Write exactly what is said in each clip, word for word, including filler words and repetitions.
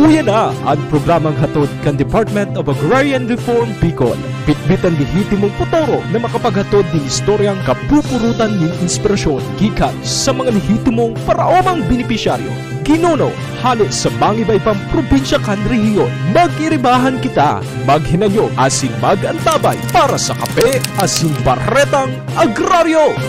Uya na an programang hatod kan Department of Agrarian Reform Bicol. Bitbit an lehitimong potoro na makapaghatod nin istoryang kapupurutan nin inspirasyon gikan sa mga lehitimong paraomang benepisyaryo, ginuno, hale sa mangiba-ibang probinsya kan rehiyon. Mag-iribahan kita, maghinanyog asin mag-antabay para sa Kape asin Baretang Agraryo!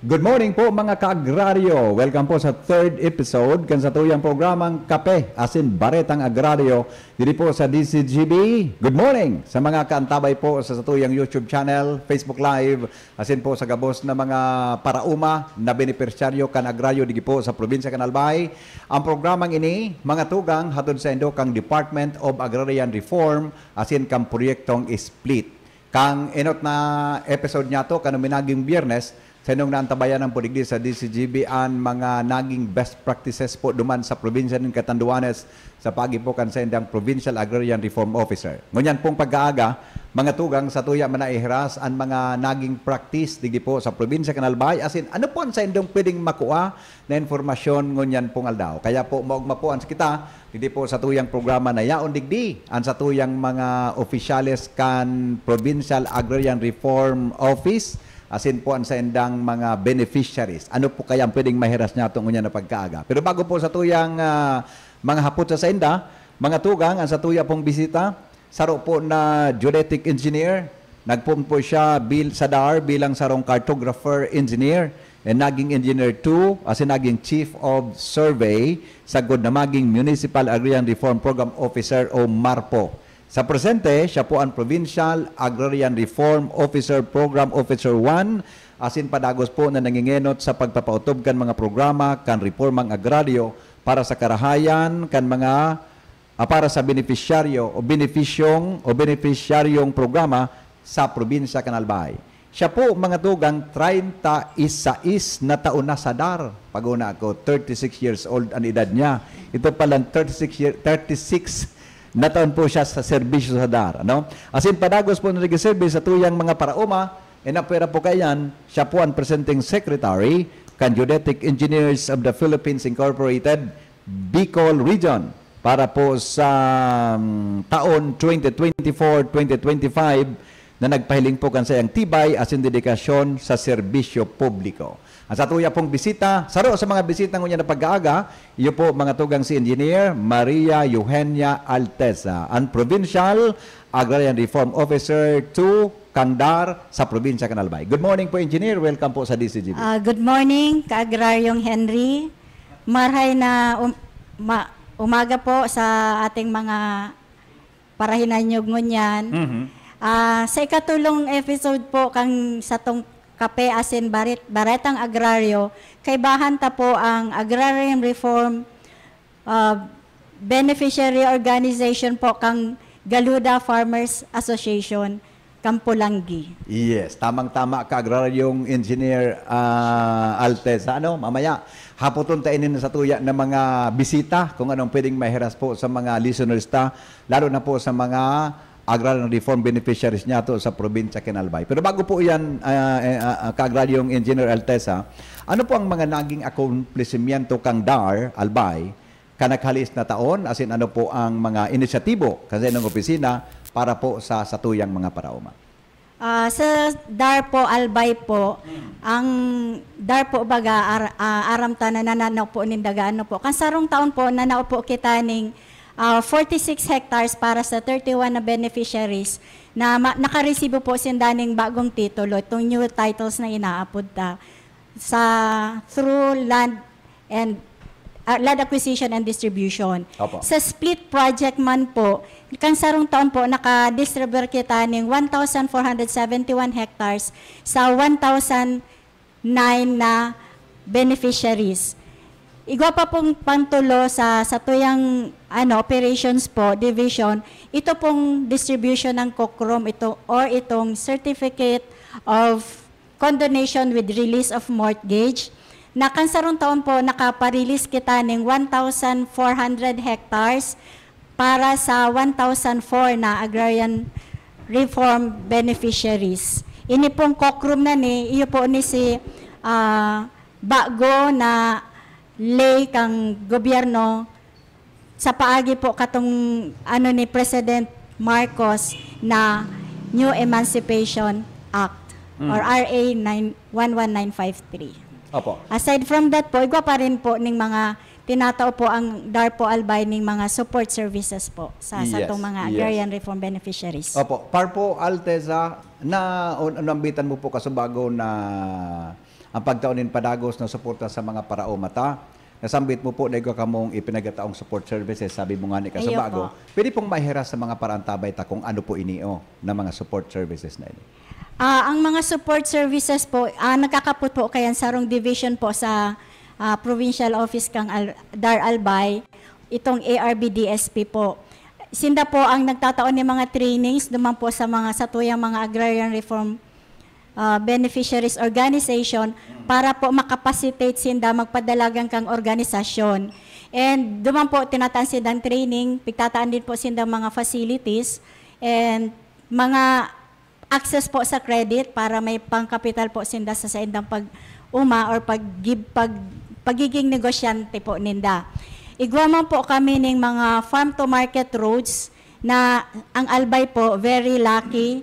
Good morning po, mga kaagraryo. Welcome po sa third episode kan satuyang programang Kape asin Baretang Agraryo diri po sa D C G B. Good morning sa mga kaantabay po sa satuyang YouTube channel, Facebook Live, asin po sa gabos na mga paraoma na benepisyaryo kan agraryo digi po sa probinsya kan Albay. Ang programang ini, mga tugang, hatod saindo kan Department of Agrarian Reform asin kan proyektong SPLIT. Kan enot na episode niyato, kan minaging Biyernes, saindong naantabayanan po digdi sa D C G B an mga naging best practices po duman sa probinsya nin Catanduanes sa paagi po kan saindang Provincial Agrarian Reform Officer. Ngunyan pong pagkaaga, mga tugang, satuya man naihiras an mga naging practice digdi po sa probinsya kan Albay, asin ano po an saindong pwedeng makua na impormasyon ngunyan pong aldaw. Kaya po, maogma po an kita, digdi po satuyang programa na yaon digdi an satuyang mga opisyales kan Provincial Agrarian Reform Office, asin po an saindang mga beneficiaries. Ano po kaya ang pwedeng mahiras niyato ngunyan na pagkaaga? Pero bago po satuyang, ah, mga hapot sa sainda, mga tugang, ang satuya pong bisita, saro po na geodetic engineer. Nagpoon po siya bil sa DAR bilang sarong cartographer engineer, and naging engineer two, asin naging chief of survey, sagkod na maging Municipal Agrarian Reform Program Officer o MARPO. Sa presente, siya po an Provincial Agrarian Reform Officer Program Officer one, asin padagos po na nangingenot sa pagpapaotob kan mga programa kan reformang agraryo para sa karahayan kan mga, ah, para sa benepisyaryo o benepisyong o benepisyaryong programa sa probinsya kan Albay. Siya po, mga tugang, treinta y seis na taon na sa DAR. Pag-una ako, thirty-six years old an edad niya. Ito palang thirty-six year, thirty-six na taon po siya sa serbisyo sa DAR, ano? Asin padagos po na nagserbisyo sa tuyang mga paraoma, inapwera po kaiyan, siya po ang presenting secretary kan Geodetic Engineers of the Philippines Incorporated, Bicol Region, para po sa, um, taon twenty twenty-four, twenty twenty-five, na nagpahiling po kan saiyang tibay asin dedikasyon sa serbisyo publiko. Ang satuya pong bisita, saro sa mga bisita ngunyan na pag-aaga, iyo po, mga tugang, si Engineer Maria Eugenia Altesa, ang Provincial Agrarian Reform Officer two kan DAR sa probinsya kan Albay. Good morning po, Engineer. Welcome po sa D C G B. Ah, good morning, Kaagraryong Henry. Marhay na um- ma- umaga po sa ating mga parahinanyog ngunyan. Mhm. Ah, sa ikatulong episode po kang satong Kape asin Barit, Baretang Agraryo, kaibahan ta po ang Agrarian Reform, ah, Beneficiary Organization po kang Galuda Farmers Association, Kampolanggi. Yes, tamang-tama, Kaagraryong Engineer, ah, Altesa. Ano, mamaya, hapoton ta ini na satuya na mga bisita kung anong pwedeng mahiras po sa mga listeners ta, lalo na po sa mga agrarian reform beneficiaries niyato sa probinsya kan Albay. Pero bago po iyan, ah, eh, ah, ah, Kaagraryong Engineer Altesa, ano po ang mga naging akomplesimiento kang DAR Albay kan naghalis na taon, asin ano po ang mga inisyatibo kan saindong opisina para po sa satuyang mga paraoma? Ah, sa DAR po, Albay po, ang DAR po baga, ar- ah, aram ta na nananao po nin daga, ano po. Kan sarong taon po, nanao po kita ning, ah, forty-six hectares para sa thirty-one na beneficiaries na ma- nakaresibo po sinda ning bagong titulo, itong new titles na inaapod ta, sa through land and, ah, land acquisition and distribution. Opo. Sa split project man po, kan sarong taon po, nakadistribute kita ning one thousand four hundred seventy-one hectares sa one thousand nine na beneficiaries. Igwa pa pong pantulo sa satuyang, ano, operations po, division, ito pong distribution ng COCROM ito, or itong Certificate of Condonation with Release of Mortgage, na kan sarong taon po, nakaparelease kita ning one thousand four hundred hectares para sa one thousand four na agrarian reform beneficiaries. Ini pong COCROM na ni, iyo po ni si, ah, bago na ley kang gobyerno sa paagi po katong ano ni President Marcos na New Emancipation Act Mm. or R A nine, one one nine five three. Opo. Aside from that po, igwa pa rin po ning mga tinatao po ang DAR po Albay ning mga support services po sa, sa Yes, tong mga yes. agrarian reform beneficiaries. Opo, Parpo Alteza, na, o, nambitan mo po kasubago na ang pagtao nin padagos na suporta sa mga paraoma ta. Nasambit mo po na igwa kamong ipinagataong support services, sabi mo nga ni Ayo kasabago. po. Pwede pong mahiras sa mga paraantabay ta kung ano po ini, oh, na mga support services na ini. Ah, ang mga support services po, ah, nagkakapot po kayan sarong division po sa, ah, provincial office kang Al-, DAR Albay, itong A R B D S P po. Sinda po ang nagtataon ng mga trainings duman po sa mga satuyang mga agrarian reform, ah, beneficiaries organization para po makapacitate sinda magpadalagan kang organisasyon. And duman po tinataan sindang training, pigtataan din po sinda mga facilities and mga access po sa credit para may pangkapital po sinda sa saindang pag-uma or pag-, pag-, pagiging negosyante po ninda. Igwa man po kami ning mga farm to market roads na ang Albay po very lucky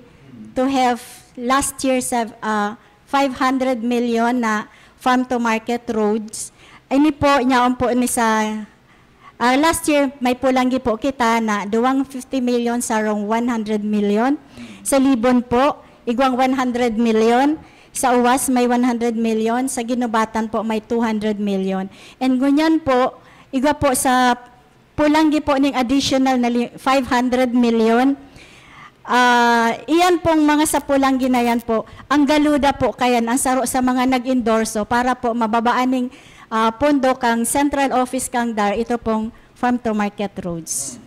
to have last year sa, ah, five hundred million na farm to market roads. Ini po, nyaon po ni sa Ah, last year, may Polangui po kita na duwang fifty million, sarong one hundred million. Sa Libon po, igwang one hundred million. Sa Uwas, may one hundred million. Sa Guinobatan po, may two hundred million. And ngunyan po, igwa po sa Polangui po ning additional na li-, five hundred million. Ah, iyan pong mga sa Polangui na yan po, ang Galuda po kayan, ang saro sa mga nag-endorso para po mababaan ning, ah, pondo kang central office kang DAR, ito pong farm to market roads.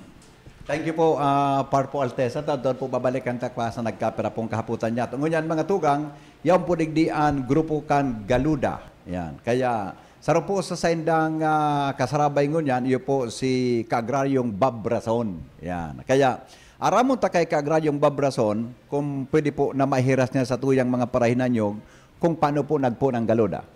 Thank you po, ah, Parpo Altesa. Tadtad po babalikan ta kwa sa nagkapira pong kahapotan niya. Ngunyan, mga tugang, yaon po digdi an grupo kan Galuda. Yan. Kaya, saro po sa saindang, ah, kasarabay ngunyan, iyo po si Kaagraryong Bob Rason. Yan. Kaya, aramon ta kay Kaagraryong Bob Rason kung pwede po na maihiras niya sa tuyang mga parahinanyog kung paano po nagpoon ang Galuda.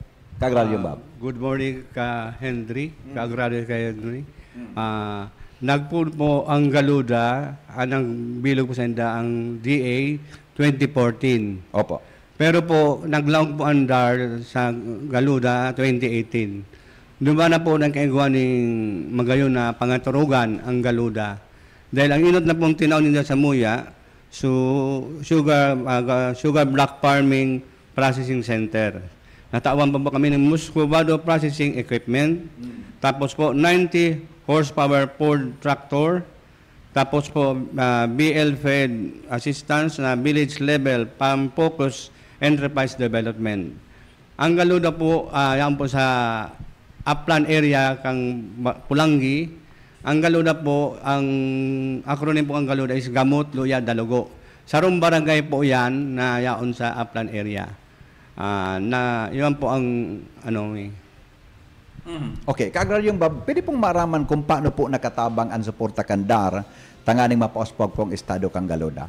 Kaagraryong Ah, Bob. Good morning, Ka Henry. Mm. Kaagraryo, Ka Henry. Mm. Ah, nagpoon po ang Galuda, ang bilog po sa inda, ang D A twenty fourteen. Opo. Pero po, naglaog po ang DAR sa Galuda twenty eighteen. Duman na po nagkaigwa ning magayon na pangaturugan ang Galuda. Dahil ang inot na pong tinaw ninda sa muya, so, sugar, ah, ga-, sugar block farming processing center. Natawan pa po kami ng muscovado processing equipment. Mm. Tapos po, ninety horsepower Ford tractor. Tapos po, ah, B L Fed assistance na village level, farm focus enterprise development. Ang Galuda po, ah, yan po sa Aplan area kang Ma-, Polangui. Ang Galuda po, ang acronym po ang Galuda is Gamot, Luya, Dalugo. Sarong barangay po yan na yaon sa Aplan area. Ah, na, yun po ang, ano, eh. Mhm. Okay, Kaagraryong Bob, pwede pong maaraman kung paano po nakatabang ang suporta kan DAR tanganing mapausbag pong estado kan Galuda?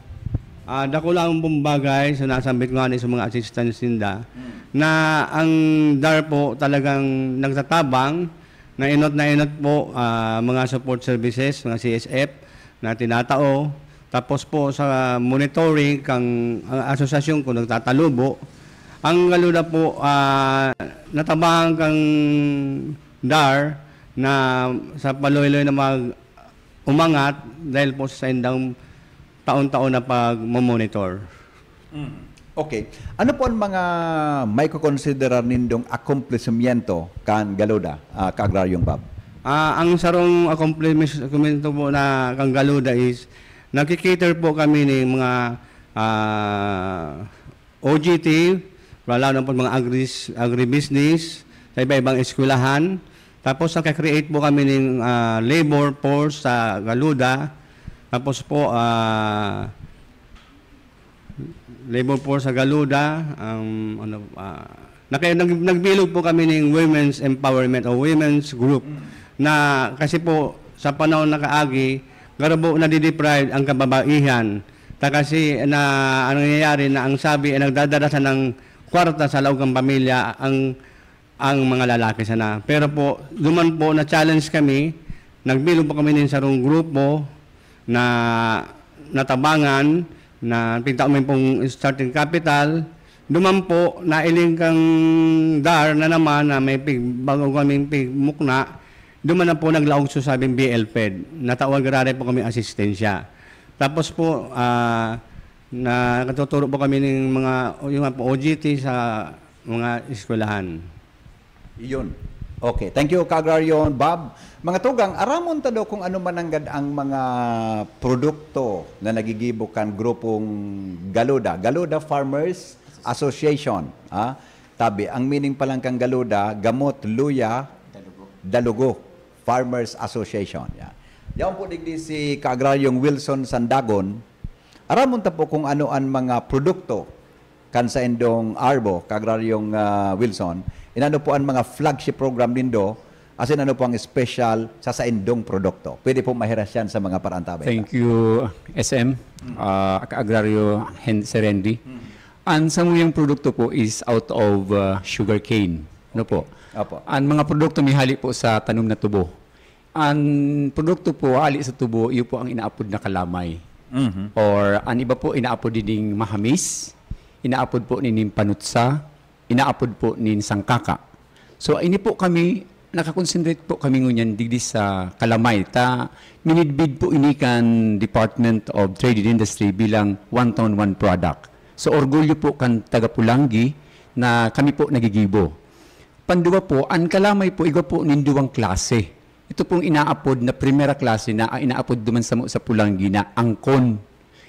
Ah, dakula ang pong bagay, so nasambit ko nga ni sa mga assistance ninda, Mm. na ang DAR po talagang nagtatabang na inot na inot po, ah, mga support services, mga C S F, na tinatao. Tapos po sa monitoring kang, ang asosasyon ko nagtatalubo. Ang Galuda po, ah, natabangan kang DAR na sa paloy-loy na mag-, umangat dahil po sa indang taon-taon na pagmo-monitor. Mm. Okay. Ano po ang mga maikokonsiderar nindong akomplishmyento kan Galuda, ah, Kaagraryong Bob? Ah, ang sarong akomplishmento po na kan Galuda is nagki-cater po kami ning mga, ah, O G T, lalo na po mga agris-, agribusiness, sa iba-ibang eskwelahan. Tapos nagka-create po kami ning, ah, labor force sa Galuda. Tapos po, ah, labor force sa Galuda, ang ano, ah, naka-, nag-, nagbilog po kami ning women's empowerment o women's group na kasi po sa panahon na kaagi, garo po nadideprive ang kababaihan. Ta kasi na, ang nangyayari na ang sabi ay nagdadala sa ng kwarta sa laog ng pamilya, ang ang mga lalaki sana. Pero po, duman po na-challenge kami, nagbilog po kami nin sarong grupo na natabangan, na pigtao mi pong starting capital. Duman po, nailing kang dar na naman na may pig-, bago kaming pigmukna. Duman na po naglaog so sabing B L P E D. Natawan gararay po kami asistensya. Tapos po, ah, nakatuturo po kami ng mga, yung mga po O G T sa mga eskwelahan. Iyon. Okay. Thank you, Ka-Agraryo Bob. Mga tugang, aramon ta daw kung ano man nanggad ang mga produkto na nagigibo kan grupong Galuda, Galuda Farmers Association. Ha? Tabi, ang meaning pa lang kan Galuda, gamot, luya, dalugo. Farmers Association. Yan. Yaon po digdi si Ka-Agraryong Wilson Sandagon. Aramon ta po kung ano an mga produkto kan saindong ARBO, Ka-Agraryong, ah, Wilson. Inano po an mga flagship program nindo, asin ano po ang special sa saindong produkto? Pwede po mahiras yan sa mga paraantabay. Thank you, S M. Ah, Ka-Agraryo Hen-, Sir Henry. Ang samuyang produkto po is out of, ah, sugarcane. Ano po? Opo. Ang mga produkto may hali po sa tanom na tubo. Ang produkto po hali sa tubo, iyo po ang inaapod na kalamay. Mhm. Or ang iba po inaapod nining mahamis, inaapod po nining panutsa, inaapod po nin sangkaka. So, ini po kami, nakakonsentrate po kami ngunyan digdi sa kalamay. Ta, minidbid po ini kan Department of Trade and Industry bilang one town, one product. So, orgulyo po kan taga Pulangi na kami po nagigibo. Panduwa po, ang kalamay po, igwa po nin duwang klase. Ito pong inaapod na primera klase na, ah, inaapod duman samo sa Pulangi na angkon.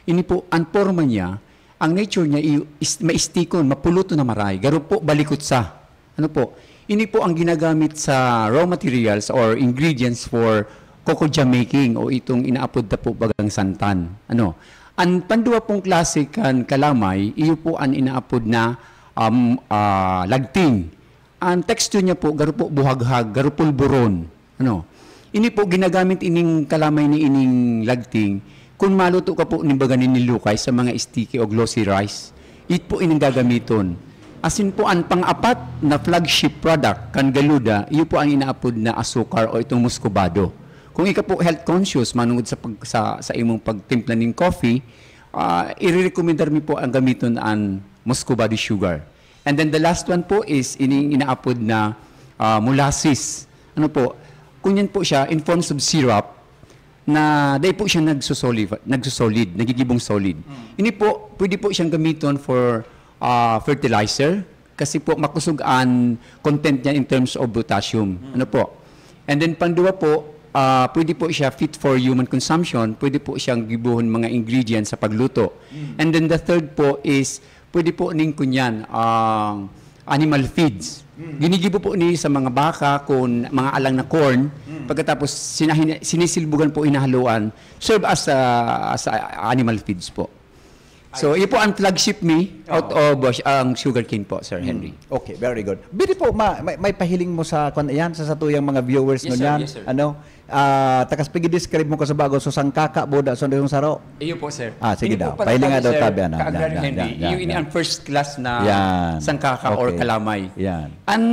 Ini po, ang porma niya, ang nature niya, i-, is-, maistikon, mapuloto na maray. Garo po, balikot sa. Ano po? Ini po ang ginagamit sa raw materials or ingredients for coco jam making o itong inaapod na po bagang santan. Ano? Ang panduwa pong klase kan kalamay, iyo po ang inaapod na, um, ah, lagting. Ang texture niya po, garo po buhaghag, garo pulburon. Ano? Ini po, ginagamit ining kalamay ni ining lagting. Kung maluto ka po, nimbaga ninilukay sa mga sticky o glossy rice, it po inang gagamiton. Asin po, ang pang-apat na flagship product kan Galuda, iyo po ang inaapod na asukar o itong muscovado. Kung ika po health conscious, manungod sa pag-, sa, sa imong pagtimpla ning coffee, ah, irerekomendar mi po ang gamiton an muscovado sugar. And then the last one po is ining inaapod na, ah, molasses. Ano po? Kunyan po siya in forms of syrup na dai po siya nagsosolid, nagsosolid, nagigibong solid. Ini po, pwede po siyang gamiton for, ah, fertilizer kasi po makusog an content niya in terms of potassium. Ano po? And then pangduwa po, ah, pwede po siya fit for human consumption, pwede po siyang gibohon mga ingredients sa pagluto. And then the third po is, pwede po ning kunyan, ang animal feeds. Ginigibo po ni sa mga baka kun mga alang na corn, pagkatapos sinahin-, sinisilbugan po, hinahaluan, serve as a, as a animal feeds po. So, iyo po ang flagship mi out Oo. of, uh, ang sugarcane po, Sir Henry. Mm. Okay, very good. Bidi po, ma-, may, may pahiling mo sa, kwan, yan, sa satuyang mga viewers Yes, sir. ngunyan? Yes, sir. Ano? Ah, takas pigi-describe mo ka sa bago, so sangkaka, buda, so yung saro. Iyo po, sir. Ah, sige Ini po daw. pala Pahilinga kami, daw sir, tabi, ano? Ka-Agraryo Yan, Henry, yan, yan, iyo ini yan. ang first class na Yan. sangkaka or Okay. kalamay. Yan. Ang,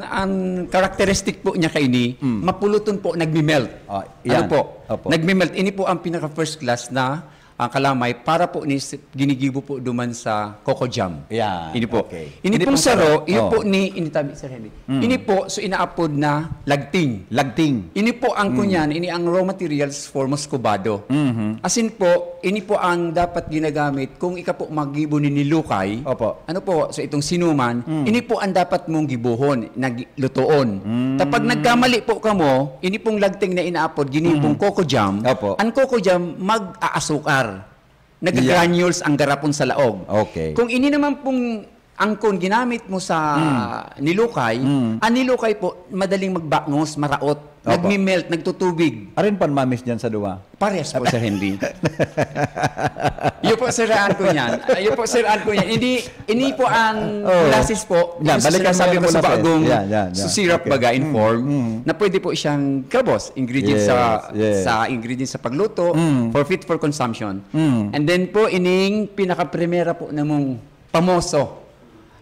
ang characteristic po niya kaini, Mm. mapuloton po, nagmi-melt. Ah, Ano yan. po? Opo. Nagmi-melt. Ini po ang pinaka first class na, ah, kalamay para po ni s-, ginigibo po duman sa coco jam. Yan. Ini po. Okay. Ini Ini pong pong saro, saro. iyo Oh. po ni, ini tabi, Sir Henry. Mm. Ini po, so inaapod na lagting. Lagting. Ini po ang Mm. kunyan, ini ang raw materials for muscovado. Mhm. Asin po, ini po ang dapat ginagamit kung ika po maggibo ni nilukay. Opo. Ano po, sa itong sinuman, Mm. ini po ang dapat mong gibohon, nag-, lutoon. Mm. Kapag nagkamali po kamo, ini pong lagting na inaapod, ginibong Mm. coco jam, Opo. ang coco jam mag-aasukar. Nag-granules ang garapon sa laog. Okay. Kung ini naman pong angkon ginamit mo sa Mm. nilukay, Mm. ang nilukay po, madaling magbangos, maraot, Opo. nagmi-melt, nagtutubig. Arin pan mamis dyan sa duwa? Parehas po, Sir Henry. Iyo po, siraan ko niyan. Iyo po, siraan ko niyan. Hindi, hindi po ang Oh. molasses po, Yan, yung balikan mo sinasabi yung ko sa molasses. bagong Yan, yan, yan. susirap Okay. baga in Mm, form, mm. na pwede po siyang kabos, ingredient Yes, sa, yes. sa ingredient sa pagluto, Mm. for fit for consumption. Mm. And then po, ining pinakaprimera po namong pamoso.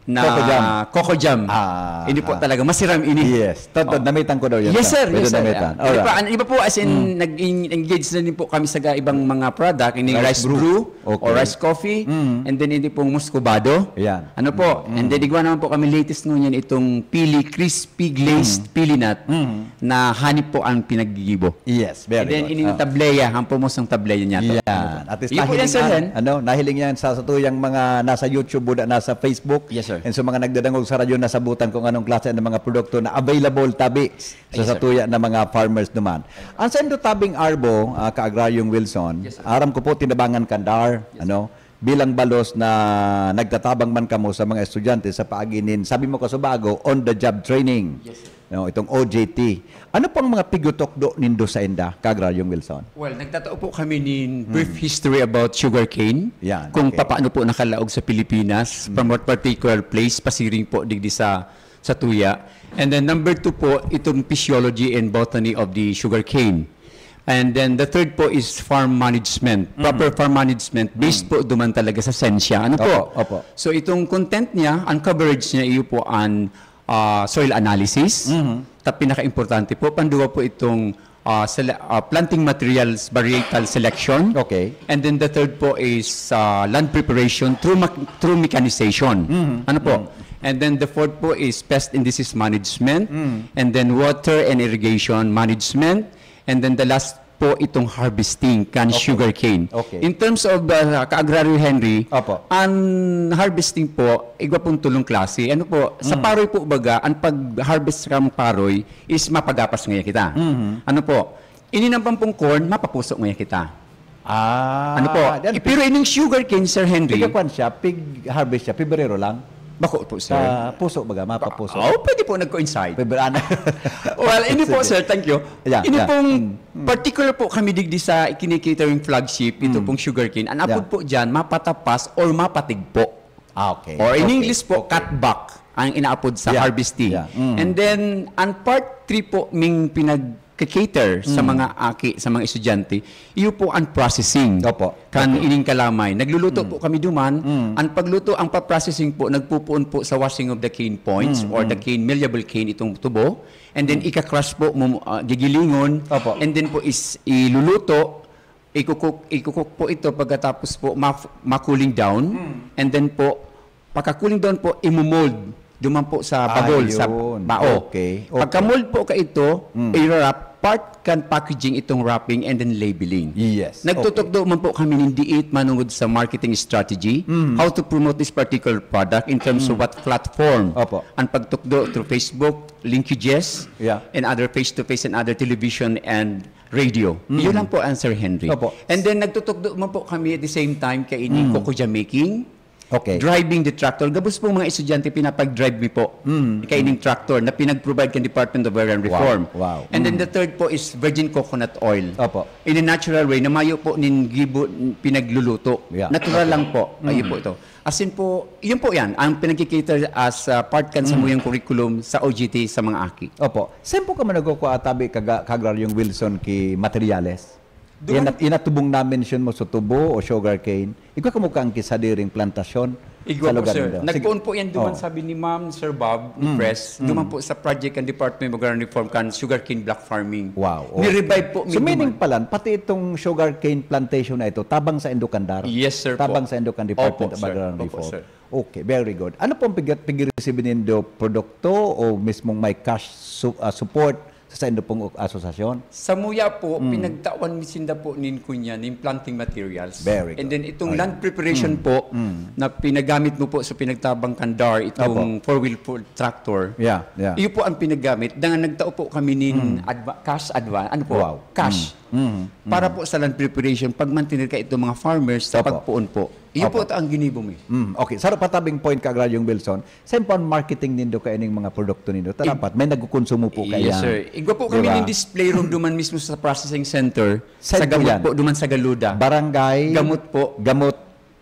na Coco Jam. Coco Jam. Ah, Hindi po ah. talaga, masiram ini. Yes. Totoo, Oh. namitan ko daw yan, Yes, sir. Pwede Yes, sir. namitan. Hindi pa, Alright. ang iba po, as in, nag-engage na din po kami sa ga- ibang mga product, ini Rice rice, brew. brew, Okay. or rice coffee, Mm. and then hindi pong muscovado. Yan. Ano po? And then, igwa naman po kami latest ngunyan itong pili, crispy glazed pili nut Mm. na honey po ang pinaggigibo. Yes, very And then, good. ini yung Ah. tableya, ang pumosong tableya niya to. Yan. Ano po? At least Iyo po yan, nahiling Sir yan, Hen. Ano, nahiling yan sa, sa tuyang mga nasa YouTube, buda, nasa Facebook. Yes, sir. And sa mga nagdadangog sa radyo, nasabutan kung anong klase ng mga produkto na available tabi sa, Yes, sa sir. tuya ng mga farmers naman. Ang sa indo tabing arbo, ah, Ka-Agraryong Wilson, Yes, sir. aram ko po, tinabangan kan DAR, ano, bilang balos na nagtatabang man kamo sa mga estudyante sa paagi nin, sabi mo kasubago, on the job training. Yes, sir. No, itong O J T. Ano pang mga pigutokdo nindo sa inda, Ka-Agraryong Wilson? Well, nagtatao po kami nin brief history about sugarcane, Yan, kung okay. paano po nakalaog sa Pilipinas, from what particular place, pasiring po digdi sa, sa tuya. And then number two po, itong physiology and botany of the sugarcane. And then the third po is farm management. Proper farm management, based po duman talaga sa sensya. Ano po? Opo, opo. So itong content niya, ang coverage niya, iyo po ang ah, soil analysis. Mhm. Ta pinaka-importante po, panduwa po itong ah, sele- ah, planting materials varietal selection. Okay. And then the third po is ah, land preparation through mac- through mechanization. Mhm. Ano po? Mhm. And then the fourth po is pest and disease management. Mhm. And then water and irrigation management. And then the last po itong harvesting kan Okay. sugarcane. Okay. In terms of uh, ka-agraryo, Henry, Opo. ang harvesting po, igwa pong tulong klase. Ano po, sa Mm. paroy po baga, ang pag-harvest kan paroy is mapagapas ngayon kita. Mhm. Ano po, ini naman pong corn, mapapuso ngayon kita. Ah, Ano po? yan, Eh, pero ining sugarcane, Sir Henry, Pigkakuan siya, pig-harvest siya, Pebrero lang. bako po, sir. Sa puso baga, mapapuso. Oh, pwede po nag-coincide. Pebrero. Well, ini po, Sige. sir, thank you. Yeah, ini yeah. pong Mm. particular po kami digdi sa ikinikitering flagship, ito Mm. pong sugarcane. Ang Yeah. apod po dyan, mapatapas or mapatig po. Ah, okay. Or in Okay, English po, okay. Cutback ang inaapod sa Yeah, harvesting. Yeah. Mm. And then, ang part three po, ming pinag-cater sa Mm. mga aki, sa mga estudyante, iyo po ang processing. Opo. Kan Opo. ining kalamay. Nagluluto Mm. po kami duman. Mm. Ang pagluto, ang pa-processing po, nagpupuon po sa washing of the cane points Mm, or mm. the cane, malleable cane, itong tubo. And then, ika-crush po, mum- ah, gigilingon. Opo. And then po, is iluluto. Ikukuk, ikukuk po ito pagkatapos po ma, ma-cooling down. Mm. And then po, pagka-cooling down po, imumold. Duman po sa bagol, sa Ayun. bao. Okay, okay. Pagka-mold po ka ito, Mm. i-wrap, part kan packaging itong wrapping and then labeling. Yes. Nagtutukdo man po kami ng diit manungod sa marketing strategy, Mm. how to promote this particular product in terms of Mm. what platform. Opo. Ang pagtukdo through Facebook, linkages, Yeah. and other face-to-face and other television and radio. Mm. Yun lang po, Sir Henry. Opo. And then, nagtutukdo man po kami at the same time kaining Mm. cocoa jam making, Okay. driving the tractor. Gabos po mga estudyante, pinapag-drive mi po Mm. kaining tractor na pinag-provide kan Department of Urban Wow. Reform. Wow. And then Mm. the third po is virgin coconut oil. Opo. In a natural way, na mayo po nin gibo pinagluluto. Yeah. Natural Okay. lang po. Ayun Mm. po ito. As in po, yun po yan. Ang pinag-cater as uh, part kan Mm. samuyang curriculum sa O G T sa mga aki. Opo. Saan po ka man nagkukuha tabi kaga, Ka-Agraryong Wilson ki materyales? Duman- Ina, inatubong na-mention mo sa tubo o sugarcane. Igwa kamo ka ang kisadiring plantasyon Igwa sa po, lugar sir. nindo? Sige. Nagpoon po yan duman, Oh. sabi ni Ma'am, Sir Bob, ni Mm, Pres, mm. duman po sa project and Department of Agrarian Reform kan sugarcane block farming. Wow, okay. Ni-revive po So, mi meaning duman. pala, pati itong sugarcane plantation na ito, tabang sa indo kan DAR? Yes, sir, po. Tabang sa indo kan Department Opo, of sir. Agrarian Opo, Reform? sir. Okay, very good. Ano pong pig-, pig-receive nindo produkto o mismong may cash su- ah, support sa, sa indo pong asosasyon? Samuya po, Mm. pinagtawan mi sinda po nin kunya, nin planting materials. Very And good. then itong Ayun. land preparation Mm. po, Mm. na pinagamit mo po sa pinagtabang kan DAR, itong Opo. four-wheel pull tractor, Yeah, yeah. iyo po ang pinagamit. Dangan nagtao po kami nin Mm. adva- cash advance, ano po? Wow. Cash. Mm. Mm. Para po sa land preparation, pagmantener ka itong mga farmers sa Opo. pagpoon po. Iyo po Opo. ito ang ginibo mi. Mm, okay. Saro pa tabing point, Ka-Agraryong Wilson, saan po ang marketing nindo kaining mga produkto nindo? Ta-, dapat may nagkukonsumo po kaya. Yes, sir. Igwa po Di kami ba? Ning display room duman mismo sa processing center. Saan Sa po gamot yan? po, duman sa Galuda. Barangay? Gamot po. Gamot.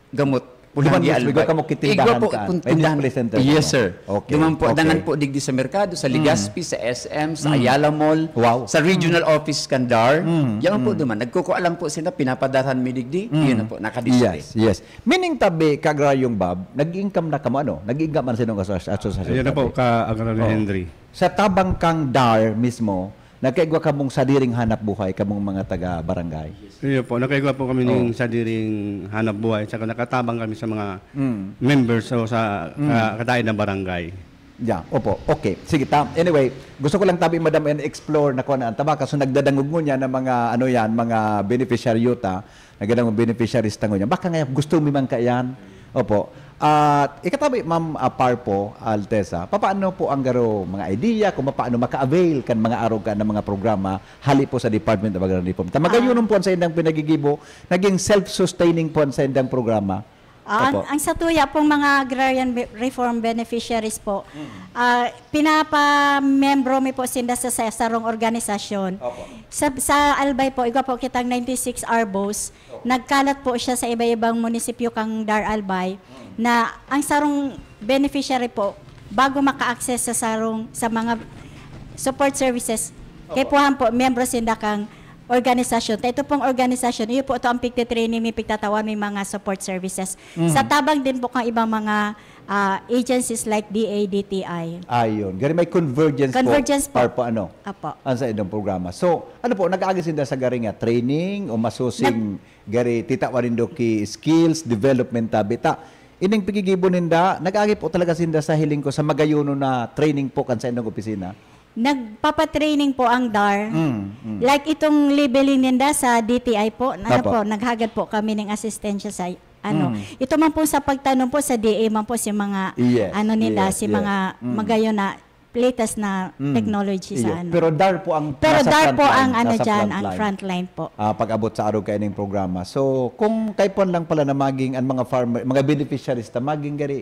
Gamot. Duman Pulanggi mismo, igwa Albay. Kamo kitindahan Igwa po, kan? Kun-, May tindahan. Presenter Yes, kamo? Sir. Okay, Duman po, okay. dangan po digdi sa merkado, sa Mm. Legazpi, sa S M, sa Mm. Ayala Mall, Wow. sa regional Mm. office kan DAR. Mm, Yan po mm. duman. Nagkukuha lang po sila, pinapadalhan mi digdi, Mm. yun na po, nakadisplay. Yes, yes. Meaning tabi, Ka-Agraryong Bob, nag-income na kamo, ano? Nag-income man sa inyong asos-, asosasyon Ayun na po, tabi? Ka-Agraryo Oh. Henry. Sa tabang kang DAR mismo, nagkaigwa kamong sadiring hanap buhay, kamong mga taga-barangay? Iyo po, nakaigwa po kami ning Oh. sadiring hanap buhay, saka nakatabang kami sa mga Mm. members o sa Mm. ka-, kataed na barangay. Yeah, opo. Okay. Sige, ta-, anyway, gusto ko lang tabi, Madam, and explore na kuwan na ang tabaka. So, nagdadangog ngunyan ng mga, ano yan, mga beneficiaryo ta. Nagdadangog beneficiaries ta ngunyan. Baka nga gusto mi man kaiyan. Opo. At ikatabi, Ma'am, ah, Parpo, Altesa, papaano po ang garo mga idea kung paano maka-avail kan mga arog kan mga programa hali po sa Department of Agrarian Reform? Ta magayon po ang sa indang pinagigibo, naging self-sustaining po ang sa indang programa. Ah, ang, Opo. ang sa tuya pong mga agrarian be-, reform beneficiaries po, Mm. ah, pinapamembro mi po sinda sa, sa sarong organisasyon. Opo. Sa, sa Albay po, igwa po kitang ninety-six ARBOs. Opo. Nagkalat po siya sa iba-ibang munisipyo kang DAR Albay Mm. na ang sarong beneficiary po, bago maka-access sa sarong, sa mga support services, Opo. kaipuhan po, miyembro sinda kang organisasyon. Ta ito pong organisasyon, iyo po ito ang pigtitraining mi, pigtatawan mi mga support services. Mm. Sa tabang din po kang ibang mga, ah, agencies like D A, D T I. Ayun. Gari may convergence, Convergence po. po. Par po ano? Apo. Ang sa inyong programa. So, ano po, nag-aagi sinda sa gari nga training o masusing Nag- gari titawan nindo ki skills, development, tabi ta? Ining pigigibo ninda, nag-aagi po talaga sinda sa hiling ko sa magayono na training po kan sa inyong opisina? Nagpapatraining po ang DAR. Mm, mm. Like itong labeling ninda sa D T I po, ano Apo. po, naghagad po kami ng asistensya sa, ano. Mm. Ito man po sa pagtanom po, sa D A man po, si mga, Yes, ano nila, yes, si yes. mga Mm. magayon na latest na Mm. technology sa Iyo. ano. Pero DAR po ang Pero nasa DAR po frontline, ang ano nasa dyan, ang frontline. frontline po. Ah, pag-abot sa arog kaining programa. So, kung kaipuhan lang pala na maging ang mga farmer, mga beneficiaries ta, maging gari,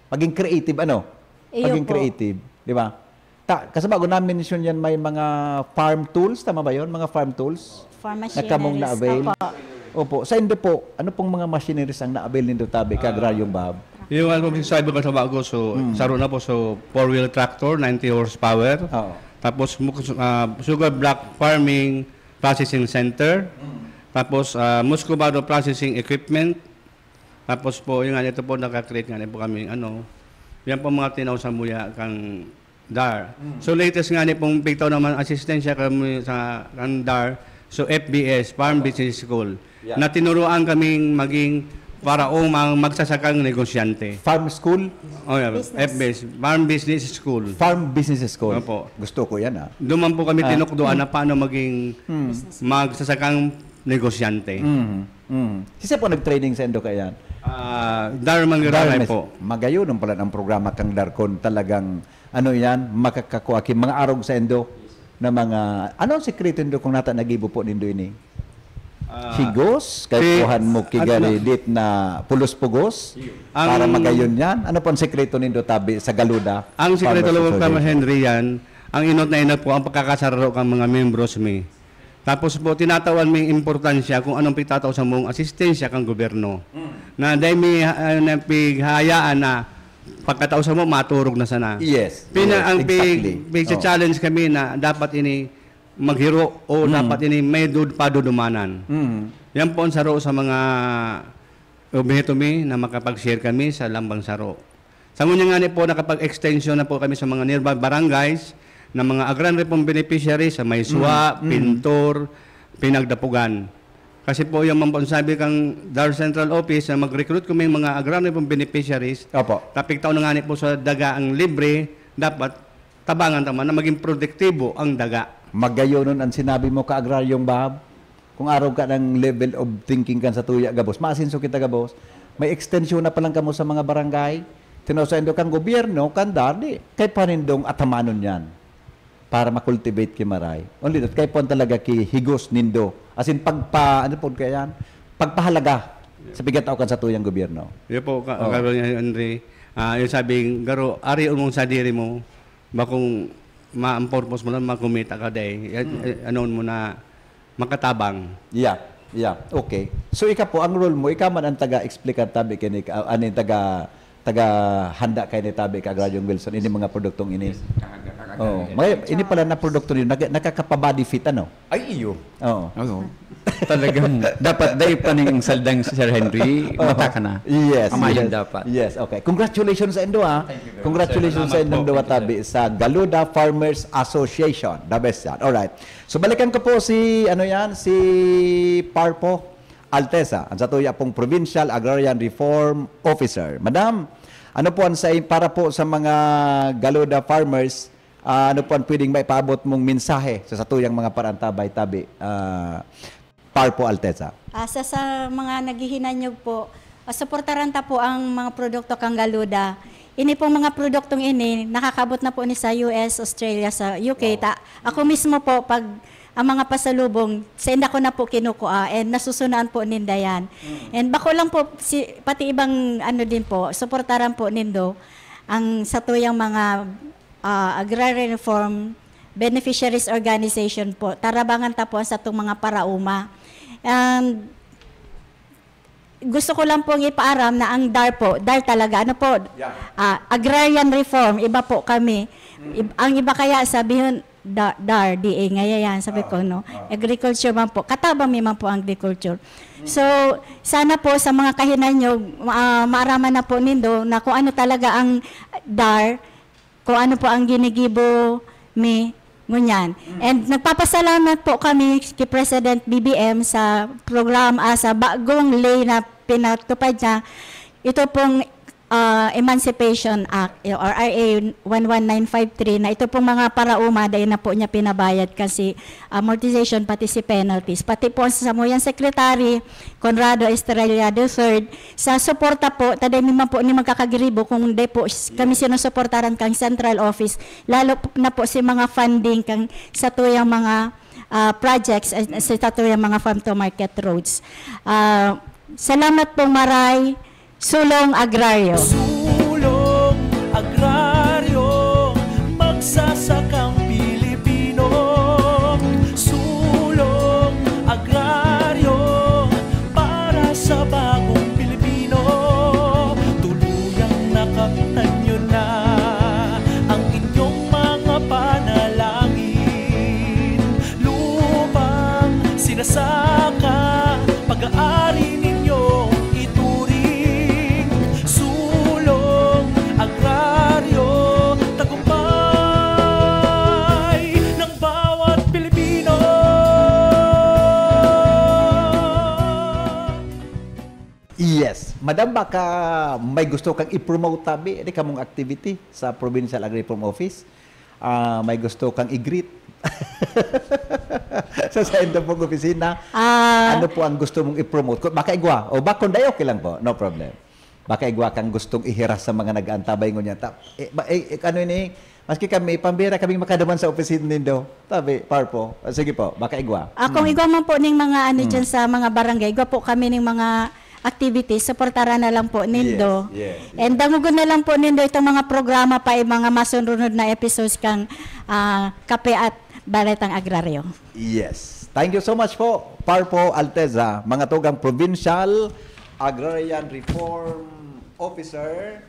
maging creative, ano? Iyo Maging po. creative, di ba? Ta, kasi bago na-mention yan, may mga farm tools, tama ba yun? Mga farm tools? Farm Na kamong machineries. na-avail? Opo. Opo. Sa indo po, ano pong mga machineries ang na-avail nindo tabi, Ka-Agraryong Bob? Yung ano, sabi ko sa bago, so, Mm. saro na po, so, four-wheel tractor, ninety horsepower. Oo. Tapos, mu-, ah, sugar block farming processing center. Mm. Tapos, ah, muscovado processing equipment. Tapos po, yung nga, ito po, naka-create nga po kami, ano, yan po mga tinaw sa muya kang DAR. Mm. So, latest nga ni pong pigtaw naman asistensya kami sa, kan DAR, so F B S, Farm Business School, Yeah. na tinuruan kaming maging para o mga magsasakang negosyante. Farm School? Oh, yeah. Business. F B S, Farm Business School. Farm Business School. Opo. Gusto ko yan, ah. Duman po kami Ah. tinukdoan na paano maging Hmm. magsasakang negosyante. Mm, mm. Sisay po nag-training sa indo kaiyan? Ah, DAR Mangiraray DAR mes-, po. Magayon pala ang programa kang DAR kon talagang, ano yan, makakakua ki mga arog sa indo na mga, ano ang sikreto nindo kung nata nagibo po nindo ini? Ah, Higos? Kay si-, kuhan mo at na- kigaridit na pulos-pugos? Ang Para magayon yan? Ano po ang sikreto nindo tabi sa Galuda Ang sikreto Farmers lang po, Association? Henry, yan, ang inot na inot po, ang pagkakasararo kang mga membros mi. Tapos po, tinatawan mi importansya kung anong pigtatao sa mong asistensya kang gobyerno. Mm. Na dahil may, ah, na pighayaan na pagkatao sa mo, maturog na sana. Yes. Pina-, Yes, ang pig-, exactly. pigcha-challenge Oh. kami na dapat ini maghiro o Mm. dapat ini may dud-, padudumanan. Mm. Yan po ang saro sa mga obheto mi na makapag-share kami sa lambang saro. Sa ngunyan nga ni po, nakapag-extension na po kami sa mga nearby barangays na mga Agrarian Reform Beneficiaries sa Maysua, Mm, mm. Pintor, Pinagdapugan. Kasi po, yung man po ang sabi kang DAR Central Office na mag-recruit kami mga Agrarian Reform Beneficiaries, Opo. tapigtaw na nga ni po sa daga ang libre, dapat tabangan ta man na maging produktibo ang daga. Magayonon ang sinabi mo, Ka-Agraryong Bob. Kung arog ka ng level of thinking kan sa tuya gabos, maasenso kita gabos. May extension na palang kamo sa mga barangay. Tinaw sa indo kang gobyerno, kan DAR, di, kay panindong atamanon yan para ma-cultivate ki maray. Only that, kay puan talaga ki higos nindo. As in, pagpa-, ano po kaya yan? Pagpahalaga sa pigatao kan sa tuyang gobyerno. Yun po, ka-, Oh. Ka-Agraryong Henry, ah, yung sabing, garo, ari umong sadiri mo, bakong ma-, ang purpose mo lang, makumita ka day. Yan, Mm. eh, ano mo na, makatabang. Yeah. Yeah, okay. So, ika po, ang role mo, ika man ang taga-explicar tabi kini, ah, ano yung taga, taga-handa kay ni tabi ka Agraryong Wilson, ini mga produktong ini. Yes, kahanda, kahanda Oh, yan. may, ini pala na produkto niyo, nag, nakakapabody fit, ano? Ay, iyo. Oo. Oo. Talagang, dapat dahil pa ning saldang si Sir Henry, mata ka na. Yes, Amayon yes. Dapat. Yes, okay. Congratulations sa indo, ha. Thank you very much, Congratulations sir. sa Salamat indong po. duwa Thank you, tabi sir. sa Galuda Farmers Association. The best yan. Alright. So, balikan ko po si, ano yan, si Parpo Altesa, ang satuya pong Provincial Agrarian Reform Officer. Madam, ano po ang sa, para po sa mga Galuda farmers, ah, ano po ang pwedeng maipaabot mong mensahe sa satuyang mga parantabay tabi, ah, Parpo Altesa? Ah, sa, sa mga naghihinanyog po, ah, suportaran ta po ang mga produkto kang Galuda. Ini pong mga produktong ini, nakakabot na po ni sa U S, Australia, sa U K. Ta, ako mismo po, pag ang mga pasalubong, sa inda ko na po kinukua and nasusunaan po ninda yan. And bako lang po, si, pati ibang ano din po, suportaran po nindo ang satuyang mga ah, Agrarian Reform Beneficiaries Organization po. Tarabangan ta po ang satong mga paraoma. And gusto ko lang pong ipaaram na ang DAR po, DAR talaga, ano po, Yeah. ah, Agrarian Reform, iba po kami. Ib- ang iba kaya sabihon, da, DAR, D A, ngaya yan, sabi ko, no? Agriculture man po, katabang mi man po ang agriculture. So, sana po sa mga kahinanyog, ma- maaraman na po nindo na kung ano talaga ang DAR, kung ano po ang ginigibo mi ngunyan. And nagpapasalamat po kami kay President B B M sa programa, ah, sa bagong ley na pinatupad niya. Ito pong ah, Emancipation Act or R A one one nine five three na ito pong mga paraoma, dahil na po niya pinabayad kasi amortization pati si penalties. Pati po ang samuyang secretary, Conrado Estrella the third, sa suporta po, taday mi man po ni magkakagiribo kung di po s- kami sinusuportaran kang central office, lalo po na po si mga funding kang satuyang mga ah, projects, eh, sa satuyang mga farm to market roads. Ah, salamat pong maray, Sulong Agraryo. Sulong Agraryo, magsasakang Pilipino. Sulong Agraryo, para sa bagong Pilipino. Tuluyang nakamtan nyo na ang inyong mga panalangin. Lupang sinasaka, pag-aari ninyong ituring. Sulong Agraryo, tagumpay ng bawat Pilipino. Yes. Madam, baka may gusto kang i-promote tabi, di kamong activity sa Provincial Agri-Reform Office? Ah, may gusto kang i-greet? Sa saindo pong opisina, Ah. Ano po ang gusto mong i-promote? Kung baka igwa, o bakon day, okay lang po, no problem. Baka igwa kang gustong ihiras sa mga nag-aantabay ngunyan. Ta, eh, ba, eh, eh, ano ini? Maski kami, pambira kaming makaduman sa opisina nindo. Tabi, Parpo. Ah, sige po, baka igwa. Ah, kung igwa man po ning mga ano dyan sa mga barangay, igwa po kami ning mga activities, suportaran na lang po nindo. Yes, yes, And dangogon na lang po nindo itong mga programa pa, yung mga masunod na episodes kang ah, Kape at Baretang Agraryo. Yes. Thank you so much po, Parpo Alteza, mga tugang Provincial Agrarian Reform Officer.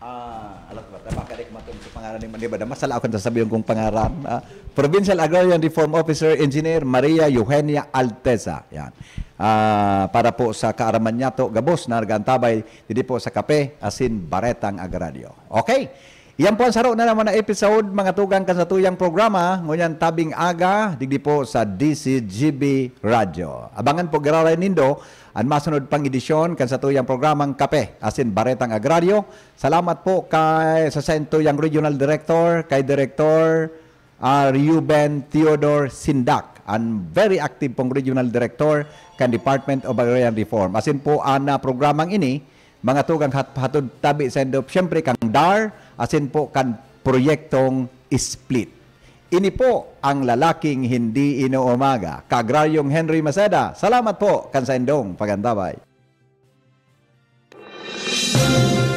Ah, alam ko ba, tama ka, di ko matungkol sa pangaran ni Maniba. Masala ako sa sabihin kong pangaran. Ah, Provincial Agrarian Reform Officer, Engineer Maria Eugenia Alteza. Yan. Ah, para po sa kaaraman niya to, gabos na nag-aantabay, didi po sa Kape, asin Baretang Agraryo. Okay. Iyan po ang saro na naman na episode, mga tugang, kan satuyang programa, ngunyan tabing aga, digdi po sa D C G B Radyo. Abangan po giraray nindo an masunod pang edisyon kan satuyang programang Kape, asin Baretang Agraryo. Salamat po kay, sa satuyang Regional Director, kay Director, ah, Reuben Theodore Sindak, an very active pong Regional Director kan Department of Agrarian Reform. Asin po, an, ah, programang ini, mga tugang hat-, hatod tabi saindo, siyempre, kang DAR, asin po kan proyektong split. Ini po ang lalaking hindi inuumaga. Kaagraryong Henry Maceda, salamat po kan saindong pag-antabay.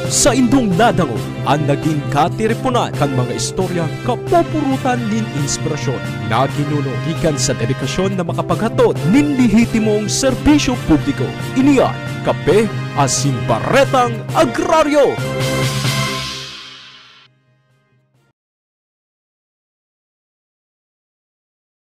Saindong nadangog an nagin katiriponan kan mga istoryang kapupurutan nin inspirasyon na ginuno gikan sa dedikasyon na makapaghatod nin lehitimong serbisyo publiko. Ini an Kape asin Baretang Agraryo!